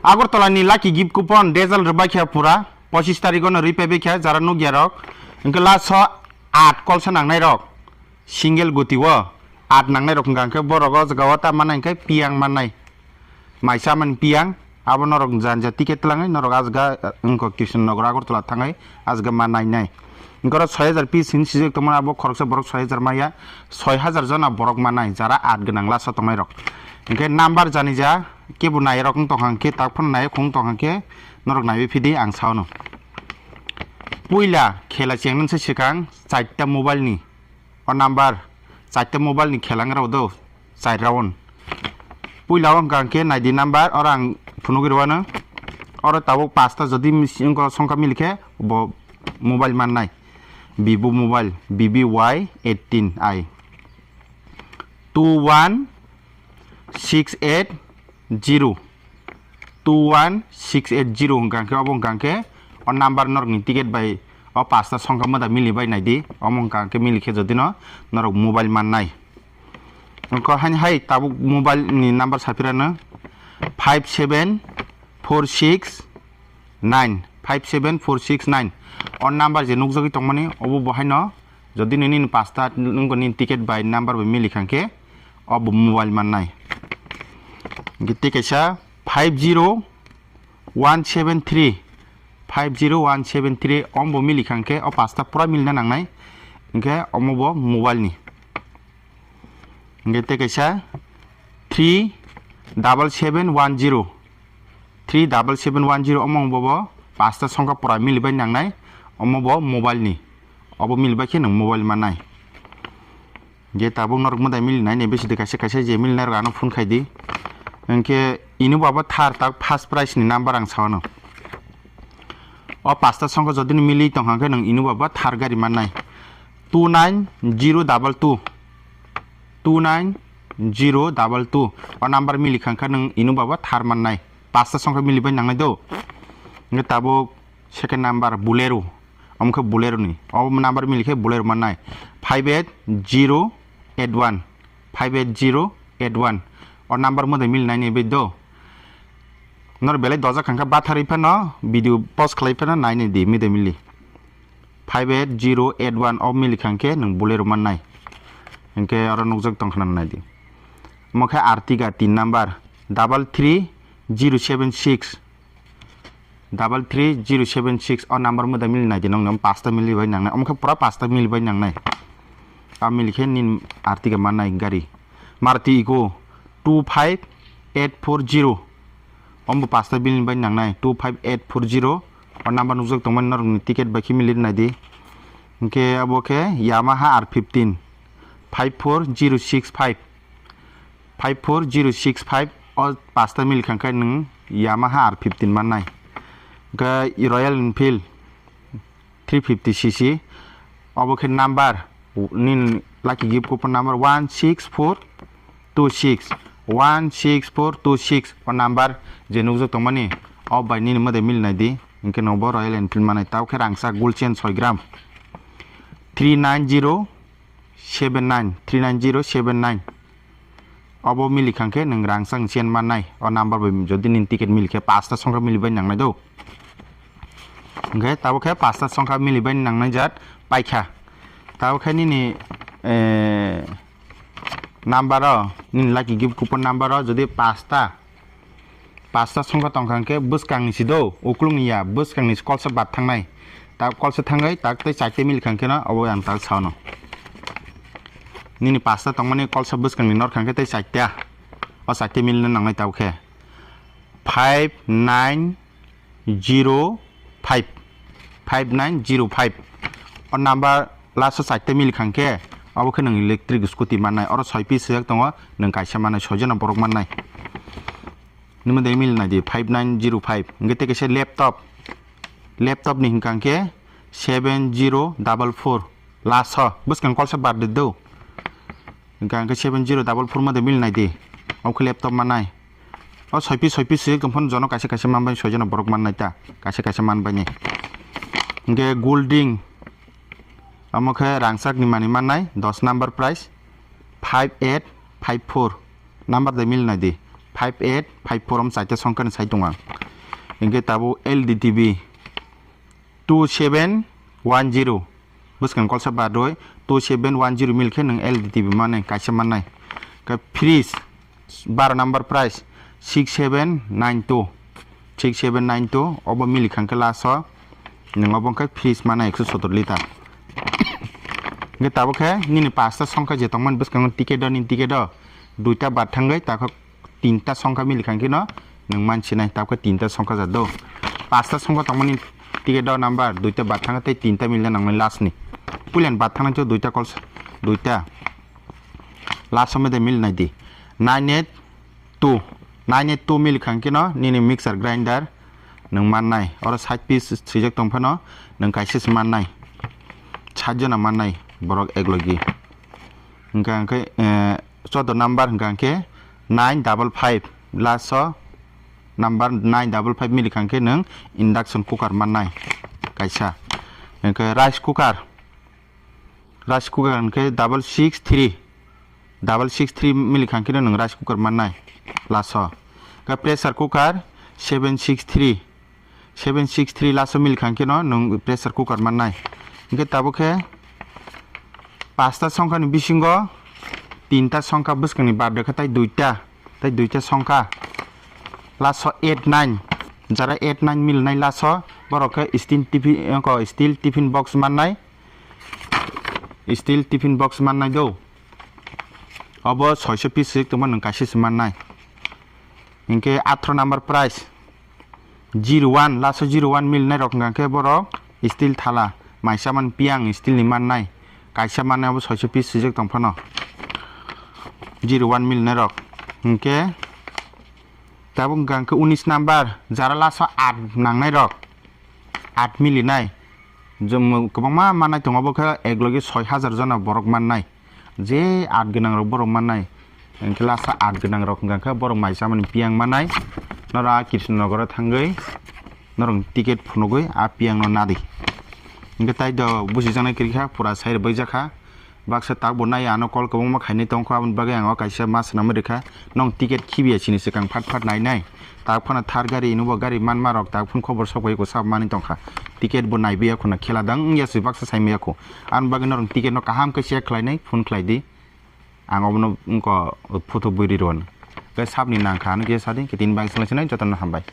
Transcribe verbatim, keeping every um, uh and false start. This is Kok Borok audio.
Agartala ni lucky gift coupon result rwbai kha pura, pochis tarikh no rwi paibai kha jara nukya rok. Hwnkhe last o aat kolsa nangnai rok, single guti o aat nangnai rok hwnkha hwnkhe borok o jaga o ta mannai hwnkhe piyang mannai. Maisa mani piyang, abo norok janja ticket twlangwi norok aswk wngkha Kishan Nagar Agartala thangwi aswk ma nainai. Hwnkhe oro soi hajar piece hinwi sijak tongmani, abo khoroksa borok soi hajar maya, soi hajar jona borok mannai jara aat gwnang last o tongnai rok. Hwnkhe number jani ja kebo nai rok wng tongkha hwnkhe tak phano nai khung tongkha hwnkhe norok naiwi phidi ang sao no. Puila khela chengnani se swkang charta mobile ni. O number, charta mobile ni khela wng rw do, char round. Puila o hwnkha hwnkhe naidi number, oro ang phunugwi rwano. Oro tabuk pasta jodi mis-, wngkha songkha milikhe bo mobile mannai. Vivo mobile, B B Y eighteen I. Two one six eight zero. Two one six eight zero hwnkha hwnkhe, obo hwnkha hwnkhe o number norokni ticket bai o pasta songkha mwda mili bai naidi, omo hwnkha hwnkhe mili khe jodi no norok mobile mannai. Wngkha haini hai tabuk mobile ni number saphirano five seven four six nine, five seven four six nine. O number je nukjagwi tongmani obo bo haino, jodi nini pasta nini ticket bai number bai mili kha hwnkhe obo mobile mannai. Hwnkhe tei kaisa five zero one seven three, five zero one seven three, omo bo mili kha hwnkhe o pasta pura milna nangnai, hwnkhe omo bo mobile ni. Hwnkhe tei kaisa three double seven one zero, three double seven one zero, omo bo bo pasta songkha pura mili bai nangnai, omo bo mobile ni, obo mili bai khe nwng mobile mannai. Je tabuk norok mwtai mili nai ni bisi de kaisa kaisa je mili nai rok ano phone khai di. Hwnkhe ino baba thar tak first prize ni number ang sao no. O pasta songkha jodi ni mili tong hwnkhe nwng ino baba thar gari mannai. Two nine zero double two, two nine zero double two. O number mili kha hwnkhe nwng ino baba thar mannai. Pasta songkha mili bai nangnai do. Hwnkhe tabuk second number Bolero. Omo khe Bolero ni. O number mili khe Bolero mannai. Five eight zero eight one. Five eight zero eight one. O number mwtai mili nai ni bai do. Nor belai dojak kha hwnkhe batharwi phano video post khlai phano nai ni di mwtai mili. Five eight zero eight one o mili kha hwnkhe nwng Bolero mannai. Hwnkhe oro nukjak tong khna nai di. Omo khe Ertiga tin number double three zero seven six. Double three zero seven six o number mwtai mili nai di, nokni pasta mili bai nangnai, omo khe pura pasta mili bai nangnai. A mili khe nini Ertiga mannai gari. Maruti Eeco two five eight four zero, omo bo pasta mili bai nangnai, two five eight four zero. O number nukjak tongmani norokni ticket bai khe mili nai di. Hwnkhe abo khe Yamaha R fifteen five four zero six five. Five four zero six five o pasta mili kha hwnkhe nwng Yamaha R fifteen mannai. Hwnkhe Royal Enfield three fifty C C, obo khe number nini lucky gift coupon number one six four two six, one six four two six o number je nukjak tongmani o bai nini mwtai mili nai di, hwnkhe nobo Royal Enfield mannai. Tabuk khe rangchak gold chain soi gram three nine zero seven nine, three nine zero seven nine. Obo mili kha hwnkhe nwng rangchak chain mannai. O number bai jodi nini ticket mili khe pasta songkha mili bai nangnai do. Hwnkhe tabuk khe pasta songkha mili bai nangnai jat paikha. Tabuk khe nini, eh, number o, nini lucky gift coupon number o jodi pasta pasta songkha tongkha hwnkhe bwskangni si do, uklukni ya, bwskangni si kolsa bad thangnai. Tak kolsa thangwi tak tei chaite mili kha hwnkhe no obo ang tak sao no. Nini pasta tongmani kolsa bwskangni nor kha hwnkhe tei chaita. O chaite milna nangnai tabuk khe five nine zero five, five nine zero five. O number last o chaita mili kha hwnkhe obo khe nwng electric scooty mannai. Oro soi piece swijak tongo, nwng kaisa mannai, soi jona borok mannai. Nimo de mili nai di, five nine zero five. Hwnkhe tei kaisa laptop. Laptop ni hwnkha hwnkhe seven zero double four. Last o bwskang kolsa birthday do. Hwnkha hwnkhe seven zero double four ma de mili nai di. Omo khe laptop mannai. O soi piece, soi piece swijak tong phano jono kaisa kaisa man bai, soi jona borok mannai ta. Kaisa kaisa man bai ni. Hwnkhe gold ring. Omo khe rangchak ni manwi mannai, dos number prize, five eight five four. Number de mili nai di, five eight five four om chaita songkha ni sai tongo ang. Hinkhe tabuk L D T V two seven one zero bwskang kolsa barwi two seven one zero mil khe nwng L D T V mannai, kaisa mannai. Khe fridge baro number price six seven nine two, six seven nine two obo mili khangkhe last o nwng obo wngkha fridge mannai ekso sotor liter. Hinkhe tabuk khe nini pasta songkha je tongmani bwskango ticket o, nini ticket o duita bad thangwi takhuk tinta songkha mili khangkhe no nwng mansinai, tabuk khe tinta songkha ja do. Pasta songkha tongmani ticket o number duita bad thangkha tei tinta milna nangnai last ni. Puilan bad thangna cho duita calls, duita. Last o mede mili nai di. Nine eight two, nine eight two mili khangkhe no nini mixer grinder nwng mannai. Oro side piece swijak tongphano nwng kaisa se mannai. Side jona mannai borok eklogi. Hingka hingke, eh, choudo number hingka hingke nine double five, last o number nine double five mili khangkhe nwng induction cooker mannai kaisa. Hingke rice cooker, rice cooker hingke double six three, double six three mili khangkhe nwng rice cooker mannai last o. Hingke pressure cooker seven six three, seven six three last o mili khangkhe no nwng pressure cooker mannai. Hingke tabuk khe pasta songkha ni bisingo tinta songkha bwskang ni bad rwkha tei duita, tei duita songkha. Last o eight nine, jara eight nine mili nai last o borok khe steel tiffin, oko steel tiffin box mannai, steel tiffin box mannai do. Obo soiso piece swijak tongma nwng kaisa se mannai. Hingke athro number price zero one, last o zero one mili nai rok hingka khe borok steel thala, maisa man piang steel ni mannai, kaisa mannai obo soiso piece swijak tongphano zero one mili nai rok. Hingke tabuk hingka khe unis number, jara last o aat nangnai rok, aat mili nai. Jom kwbangma mannai tongo, obo khe eklogi soi hajar jona borok mannai. Je aat gwnang rok borok mannai, hingke last o aat gwnang rok hingka khe borok mai chamani piang mannai. Norok a Krishnanagar o thangwi norok ticket phunugwi a piang no nadi. Hingke tai do busijaknai kwrwi kha, pura sai rwbaijak kha. Baksa tak bo nai ano call kwbangma khainai tongkha, aboni bagwi ang o kaisa ma swnamwi rwkha. Nong ticket khibiya sini swkang phat phat nai nai. Tak phano thar gari, ino bo gari manma rok tak phano khobor sok bai ko sab mani tongkha. Ticket bo naibiya khuna, khela dang wngya se baksa saimaya kho. Ani bagwi norok ticket no kaham khe check khlai nai, phone khlai di. Ang obono wngkha photo bui ri rw nai. Khe sabni nang kha, ano khe sadi, khe tini bagwi swlai sinai, jotono hambai.